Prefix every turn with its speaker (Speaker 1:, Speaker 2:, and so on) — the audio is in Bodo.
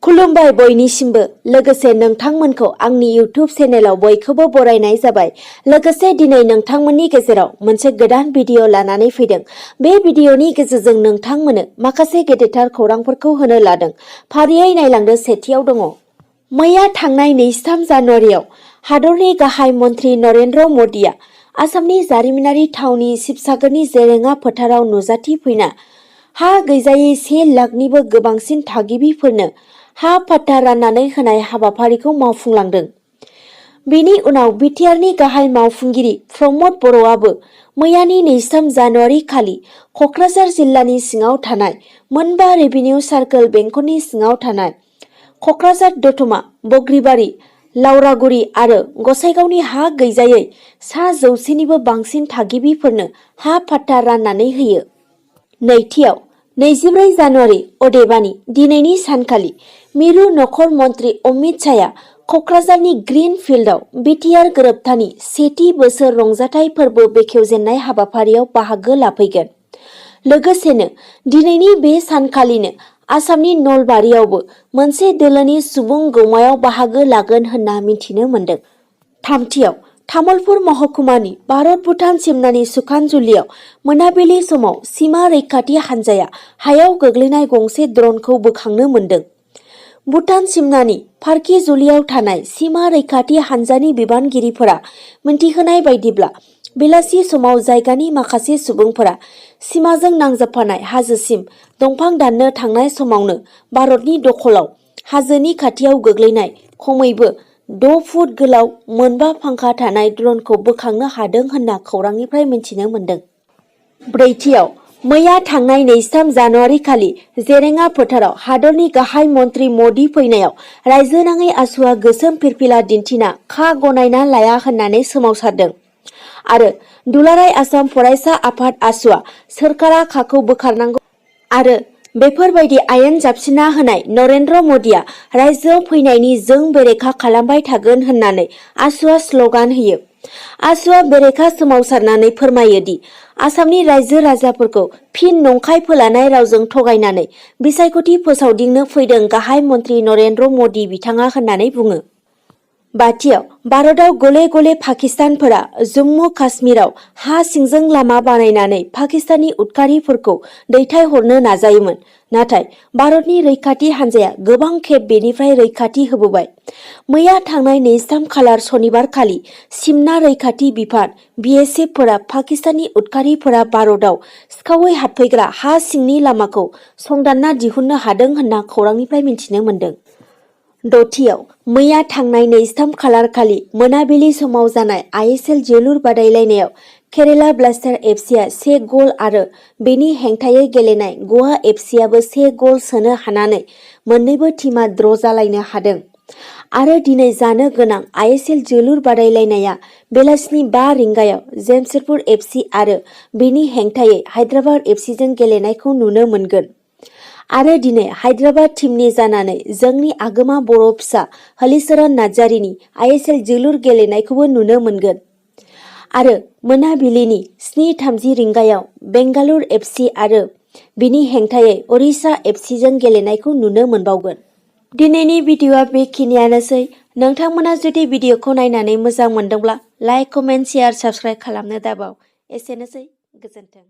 Speaker 1: खुलुमबाय बयनिसिमबो लोगोसे नोंथांमोनखौ आंनि YouTube चेनेलाव बयखौबो बरायनाय जाबाय। लोगोसे दिनै नोंथांमोननि गेजेराव मोनसे गोदान भिडिअ लानानै फैदों। बे भिडिअनि गेजेरजों नोंथांमोननो माखासे गेदेरथार खौरांफोरखौ होनो लादों। फारियै नायलांदो। सेथियाव दङ। मैया थांनाय 23 जानुवारियाव हादरनि गाहाय मन्थ्रि नरेन्द्र मदिया आसामनि जारिमिनारि थावनि शिबसागरनि जेरेङा फोथाराव नुजाथि फैना हा गैजायै 1 लाखनिबो गोबांसिन थागिबिफोरनो हा पट्टा राननानै होनाय हाबाफारिखौ मावफुंलांदों। बेनि उनाव बिटिआरनि गाहाय मावफुंगिरि प्रमद बर'आबो मैयानि 23 जानुवारि खालि क'क्राझार जिल्लानि सिङाव थानाय मोनबा रेभिनिउ सार्कोल बेंखननि सिङाव थानाय क'क्राझार दतमा, बग्रिबारि, लावरागुरि आरो गसाइगावनि हा गैजायै सा 100निबो बांसिन थागिबिफोरनो हा पट्टा राननानै होयो। नैथियाव 24 जानुवारि अदेबानि दिनैनि सानखालि मिरु नखर मन्थ्रि अमित शाहया क'क्राझारनि ग्रीन फिल्डआव बिटिआर गोरोबथानि सेथि बोसोर रंजाथाइ फोरबो बेखेवजेननाय हाबाफारियाव बाहागो लाफैगोन। लोगोसेनो दिनैनि बे सानखालिनो आसामनि नलबारियावबो मोनसे दोलोनि सुबुं गौमायाव बाहागो लागोन होनना मिथिनो मोन्दों। थामथियाव तामुलपुर महकुमानि भारत-भुटान सिमनानि सुखानजुलियाव मोनाबिलि समाव सिमा रैखाथि हान्जाया हायाव गोग्लैनाय गंसे ड्रनखौ बोखांनो मोन्दों। भुटान सिमनानि फारखिजुलियाव थानाय सिमा रैखाथि हान्जानि बिबानगिरिफोरा मिन्थिहोनाय बायदिब्ला बेलासि समाव जायगानि माखासे सुबुंफोरा सिमाजों नांजाबफानाय हाजोसिम दंफां दाननो थांनाय समावनो भारतनि दखलाव हाजोनि खाथियाव गोग्लैनाय खमैबो 6 फुट गोलाव मोनबा फांखा थानाय ड्रनखौ बोखांनो हादों होनना खौरांनिफ्राय मिन्थिनो मोन्दों। ब्रैथियाव मैया थांनाय 23 जानुवारि खालि जेरेङा फोथाराव हादरनि गाहाय मन्थ्रि मदि फैनायाव रायजोनाङै आसुआ गोसोम फिरफिला दिन्थिना खा गनायना लाया होननानै सोमावसारदों आरो दुलाराय आसाम फरायसा आफाद आसुआ सोरखारा खाखौ बोखारनांगौ आरो बेफोरबायदि आयेन जाबसिनना होनाय नरेन्द्र मदिया रायजोआव फैनायनि जों बेरेखा खालामबाय थागोन होननानै आसुआ स्लगान होयो। आसुआ बेरेखा सोमावसारनानै फोरमायो दि आसामनि रायजो राजाफोरखौ फिन नंखाय फोलानाय रावजों थगायनानै बिसायख'थि फोसावदिंनो फैदों गाहाय मन्थ्रि नरेन्द्र मदि बिथाङा होननानै बुङो। बाथियाव भारतआव गले गले पाकिस्तानफोरा जम्मु काश्मीराव हा सिंजों लामा बानायनानै पाकिस्तानी उदखारिफोरखौ दैथायहरनो नाजायोमोन। नाथाय भारतनि रैखाथि हान्जाया गोबां खेब बेनिफ्राय रैखाथि होबोबाय। मैया थांनाय 23 खालार सनिबार खालि सिमना रैखाथि बिफान बिएसएफफोरा पाकिस्तानी उदखारिफोरा भारतआव सिखावै हाबफैग्रा हा सिंनि लामाखौ संदानना दिहुननो हादों होनना खौरांनिफ्राय मिन्थिनो मोन्दों। दथियाव मैया थांनाय 23 खालार खालि मोनाबिलि समाव जानाय आइएसएल जोलुर बादायलायनायाव केरेला ब्लास्टार एफसिआ 1 गल आरो बेनि हेंथायै गेलेनाय गवा एफसिआबो 1 गल सोनो हानानै मोन्नैबो टीमा ड्र जालायनो हादों आरो दिनै जानो गोनां आइएसएल जोलुर बादायलायनाया बेलासिनि 5 रिंगायाव जेमशेदपुर एफसि आरो बेनि हेंथायै हायद्राबाद एफसिजों गेलेनायखौ नुनो मोनगोन आरो दिनै हायद्राबाद टीमनि जानानै जोंनि आगोमा बर' फिसा हलिचरन नार्जारीनि आइएसएल जोलुर गेलेनायखौबो नुनो मोनगोन आरो मोनाबिलिनि 7:30 रिंगायाव बेंगालुर एफसि आरो बिनि हेंथायै ओडिशा एफसिजों गेलेनायखौ नुनो मोनबावगोन। दिनैनि भिडिअआ बेखिनियानोसै। नोंथांमोना जुदि भिडिअखौ नायनानै मोजां मोनदोंब्ला लाइक, कमेन्ट, शेयार, साबस्क्राइब खालामनो दाबाव। एसेनोसै, गोजोन्थों।